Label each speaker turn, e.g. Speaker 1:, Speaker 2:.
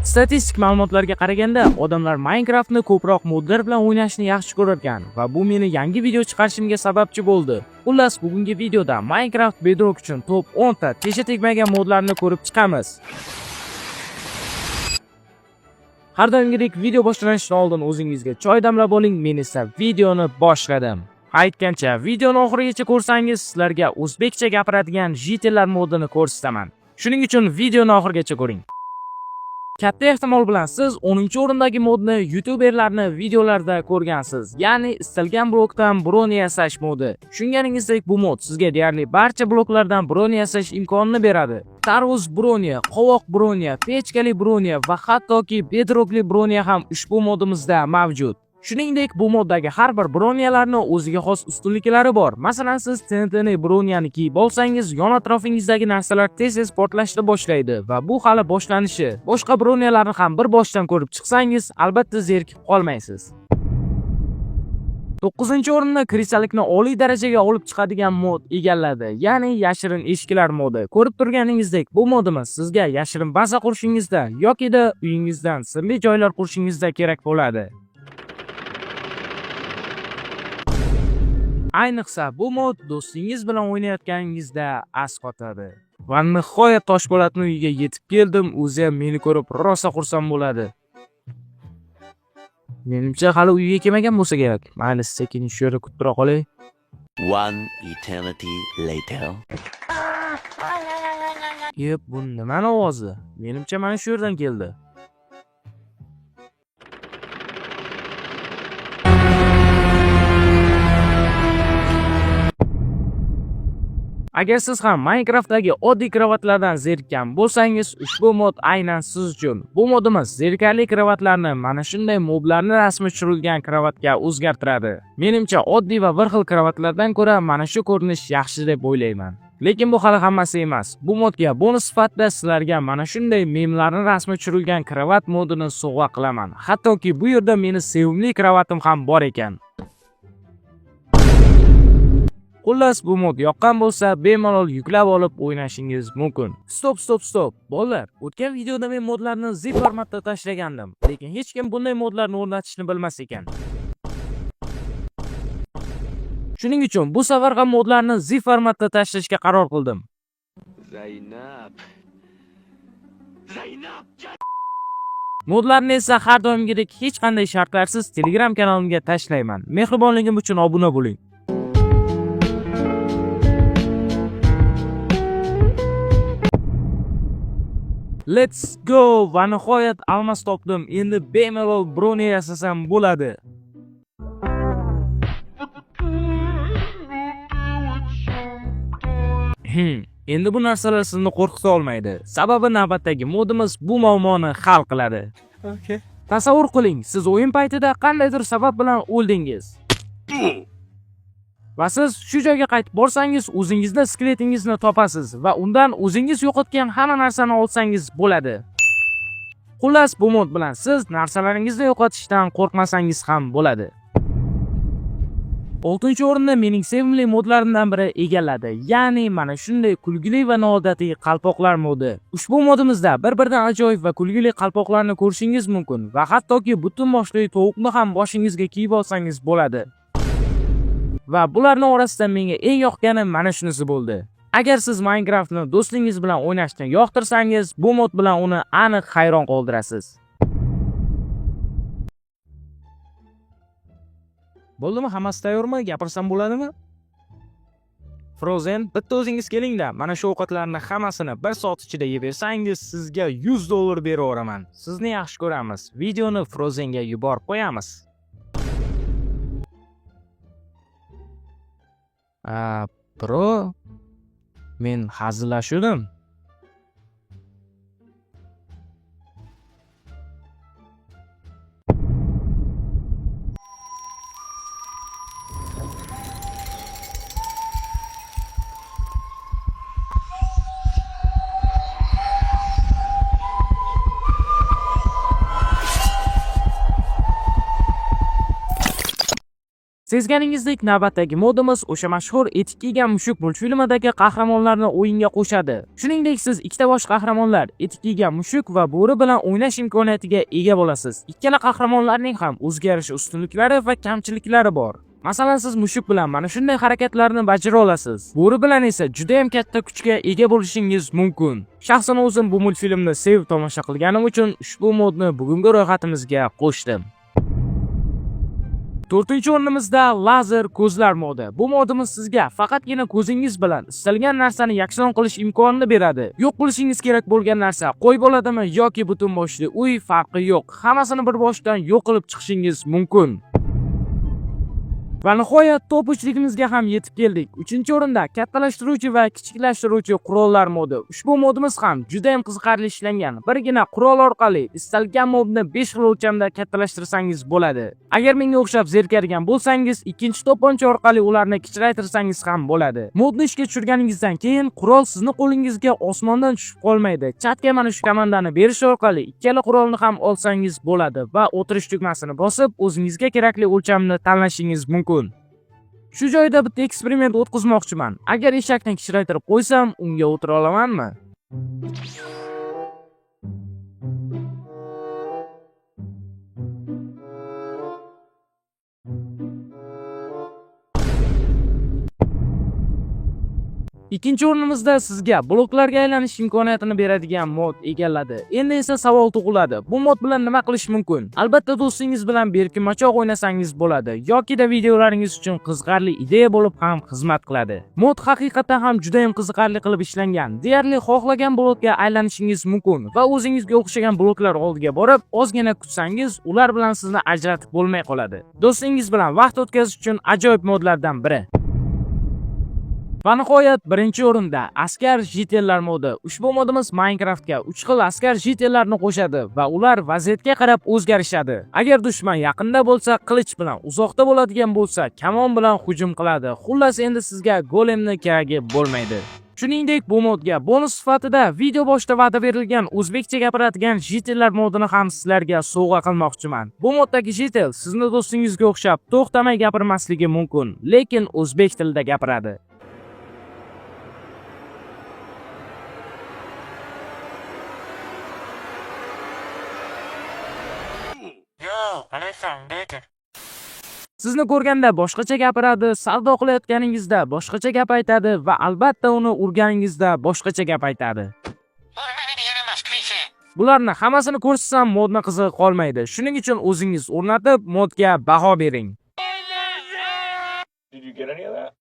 Speaker 1: Statistik ma'lumotlarga qaraganda, odamlar Minecraftni ko'proq modlar bilan o'ynashni yaxshi ko'rar ekan va bu meni yangi video chiqarishimga sababchi bo'ldi. Xullas, bugungi videoda Minecraft Bedrock uchun top 10 ta tesha tegmagan modlarni ko'rib chiqamiz. Har doimgidek video boshlanishidan oldin o'zingizga choy damlab oling, men esa videoni boshladim. Aytgancha, videoni oxirigacha ko'rsangiz, sizlarga o'zbekcha gapiradigan jitellar modini ko'rsataman. Shuning uchun videoni oxirigacha ko'ring. Katta ehtimol bilan siz 10-o'rindagi modni youtuberlarni videolarida ko'rgansiz. Ya'ni istalgan blokdan broni yasash modi. Tushunganingizdek, bu mod sizga deyarli barcha bloklardan broni yasash imkonini beradi. Tarvuz bronya, qovoq bronya, pechkali bronya va hattoki bedrockli bronya ham ushbu modimizda mavjud. Shuningdek, bu moddagi har bir bronyalarni o'ziga xos ustunliklari bor. Masalan, siz TNT bronyani kiyib olsangiz, yon atrofingizdagi narsalar tez-tez portlashni boshlaydi va bu hali boshlanishi. Boshqa bronyalarni ham bir boshdan ko'rib chiqsangiz, albatta zerikib qolmaysiz. 9-o'rinni kristalikni oliy darajaga olib chiqadigan mod egalladi, ya'ni yashirin eshiklar modi. Ko'rib turganingizdek, bu modimiz sizga yashirin baza qurishingizda yokida uyingizdan sirli joylar qurishingizda kerak bo'ladi. Ayniqsa bu mod do'stingiz bilan o'ynayotganingizda asqotadi. Va nihoyat Toshpo'latning uyiga yetib keldim, o'zi ham meni ko'rib rosa xursand bo'ladi. Menimcha hali uyga kelmagan bo'lsa kerak. Mayli, sekin shu yerda kutib tura qolay.
Speaker 2: One eternity later.
Speaker 1: Yep, bu nimani ovozi? Menimcha mana shu yerdan keldi. Agar siz ham Minecraftdagi oddiy kravatlardan zerikkan bo'lsangiz, ushbu mod aynan siz uchun. Bu modimiz zerikarli kravatlarni mana shunday moblarni rasmi tushirilgan kravatga o'zgartiradi. Menimcha oddiy va bir xil kravatlardan ko'ra mana shu ko'rinish yaxshi deb o'ylayman. Lekin bu hali hammasi emas. Bu modga bonus sifatida sizlarga mana shunday memlarni rasmi tushirilgan kravat modini sovg'a qilaman. Hattoki bu yerda meni sevimli kravatim ham bor ekan. Xullas, bu mod yoqqan bo'lsa, bemalol yuklab olib o'ynashingiz mumkin. Stop, stop, stop. Bolalar, o'tgan videoda men modlarni zip formatda tashlagandim, lekin hech kim bunday modlarni o'rnatishni bilmas ekan. Shuning uchun bu safar ham modlarni zip formatda tashlashga qaror qildim.
Speaker 2: Zaynab. Zaynab.
Speaker 1: Modlarni esa har doimgidek hech qanday shartlarsiz Telegram kanalimga tashlayman. Mehribonligim uchun obuna bo'ling. Let's go! Va nihoyat almas topdim. Endi bemalol broni yasasam bo'ladi. Endi bu narsalar sizni qo'rqita olmaydi. Sababi navbatdagi modimiz bu muammoni hal qiladi.
Speaker 2: Okay.
Speaker 1: Tasavvur qiling, siz o'yin paytida qandaydir sabab bilan o'ldingiz. Va siz shu joyga qaytib borsangiz, o'zingizni skeletingizni topasiz va undan o'zingiz yo'qotgan hamma narsani olsangiz bo'ladi. Xullas, bu mod bilan siz narsalaringizni yo'qotishdan qo'rqmasangiz ham bo'ladi. 6-o'rinni mening sevimli modlarimdan biri egalladi. Ya'ni mana shunday kulgili va noodatiy qalpoqlar modi. Ushbu modimizda bir-biridan ajoyib va kulgili qalpoqlarni ko'rishingiz mumkin va hattoki butun boshli tovuqni ham boshingizga kiyib olsangiz bo'ladi. Va bularning orasida menga eng yoqqani mana shunisi bo'ldi. Agar siz Minecraftni do'stingiz bilan o'ynashni yoqtirsangiz, bu mod bilan uni aniq hayron qoldirasiz. Bo'ldimi? Hammasi tayyormi? Gapirsam bo'ladimi? Frozen, bitta o'zingiz kelingda, mana shu ovqatlarni hammasini 1 soat ichida yeb bersangiz, sizga $100 beraveraman. Sizni yaxshi ko'ramiz. Videoni Frozenga yuborib qo'yamiz. A, bro, men hazillashuvdim. Sezganingizdek, navbatdagi modimiz o'sha mashhur "Etik kiygan mushuk" multfilmidagi qahramonlarni o'yinga qo'shadi. Shuningdek, siz ikkita bosh qahramonlar, etik kiygan mushuk va bo'ri bilan o'ynash imkoniyatiga ega bo'lasiz. Ikkala qahramonlarning ham o'ziga yarasha ustunliklari va kamchiliklari bor. Masalan, siz mushuk bilan mana shunday harakatlarni bajara olasiz. Bo'ri bilan esa juda ham katta kuchga ega bo'lishingiz mumkin. Shaxsan o'zim bu multfilmni sevib tomosha qilganim uchun ushbu modni bugungi ro'yxatimizga qo'shdim. To'rtinchi o'rnimizda lazer ko'zlar modi. Bu modimiz sizga faqatgina ko'zingiz bilan istalgan narsani yakson qilish imkonini beradi. Yo'q qilishingiz kerak bo'lgan narsa qo'y bo'ladimi yoki butun boshli uy, farqi yo'q. Hammasini bir boshdan yo'q qilib chiqishingiz mumkin. Va nihoyat, top uchligimizga ham yetib keldik. Uchinchi o'rinda kattalashtiruvchi va kichiklashtiruvchi qurollar modi. Ushbu modimiz ham juda ham qiziqarli ishlangan. Birgina qurol orqali istalgan mobni 5 xil o'lchamda kattalashtirsangiz bo'ladi. Agar menga o'xshab zerikadigan bo'lsangiz, ikkinchi to'pponcha orqali ularni kichraytirsangiz ham bo'ladi. Modni ishga tushirganingizdan keyin qurol sizni qo'lingizga osmondan tushib qolmaydi. Chatga mana shu komandani berish orqali ikkala qurolni ham olsangiz bo'ladi va o'tirish tugmasini bosib, o'zingizga kerakli o'lchamni tanlashingiz mumkin. Shu joyda bitta eksperiment o'tkazmoqchiman. Agar eshakni kichraytirib qo'ysam, unga o'tira olamanmi? Ikkinchi o'rnimizda sizga bloklarga aylanish imkoniyatini beradigan mod egalladi. Endi esa savol tug'iladi. Bu mod bilan nima qilish mumkin? Albatta, do'stingiz bilan berkinmachoq o'ynasangiz bo'ladi yoki-da videolaringiz uchun qiziqarli ideya bo'lib ham xizmat qiladi. Mod haqiqatan ham juda ham qiziqarli qilib ishlangan. Deyarli xohlagan blokka aylanishingiz mumkin va o'zingizga o'xshagan bloklar oldiga borib, ozgina kutsangiz, ular bilan sizni ajratib bo'lmay qoladi. Do'stingiz bilan vaqt o'tkazish uchun ajoyib modlardan biri. Va nihoyat, birinchi o'rinda askar житель lar modi. Ushbu modimiz Minecraftga 3 xil askar житель larni qo'shadi va ular vaziyatga qarab o'zgarishadi. Agar dushman yaqinda bo'lsa, qilich bilan, uzoqda bo'ladigan bo'lsa, kamon bilan hujum qiladi. Xullas, endi sizga golemni keragi bo'lmaydi. Shuningdek, bu modga bonus sifatida video boshida va'da berilgan o'zbekcha gapiradigan житель lar modini ham sizlarga sovg'a qilmoqchiman. Bu moddagi житель sizni do'stingizga o'xshab to'xtamay gapirmasligi mumkin, lekin o'zbek tilida gapiradi.
Speaker 3: Yo, qalaysan, lekin?
Speaker 1: Sizni ko'rganda boshqacha gapiradi, savdo qilayotganingizda boshqacha gap aytadi va albatta uni urganingizda boshqacha gap aytadi.
Speaker 3: Urma meni, yaramas, крыса.
Speaker 1: Bularni hammasini ko'rsatsam, modni qizig'i qolmaydi. Shuning uchun o'zingiz o'rnatib, modga baho bering.
Speaker 4: Did you get any of that?